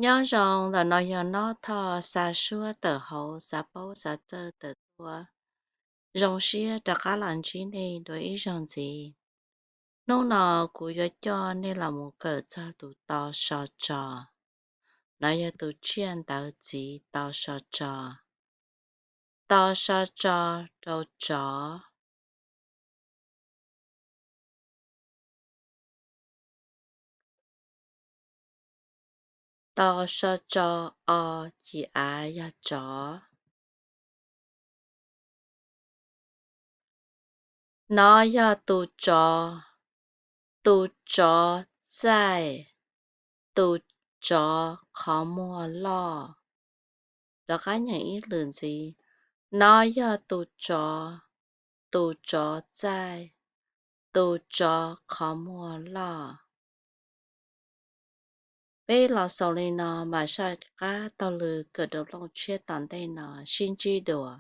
Nyob zoo, ntawm no yog Nob Thoj xa suab tawm hauv xav paub xav txawj tawm tuaj. Zoo siab rov qab los ntsib nej dua ib zaug ntxiv. Hnub no kuv yuav coj nej los mus kawm txog tus to so tso. No yog tus tsiaj ntawv txiv to so tso. To so tso rau tsov. To so tso o ci av yog tsov. No yog tus tsov, tus tsov txaij, tus tsov qhov muag loj. Rov qab nyeem ib lwm ntxiv. No yog tus tsov, tus tsov txaij, tus tsov qhov muag loj. Peb los xaus li no, mam saj qab taug lw kawm rau looj tshiab tom ntej no, sib ntsib dua.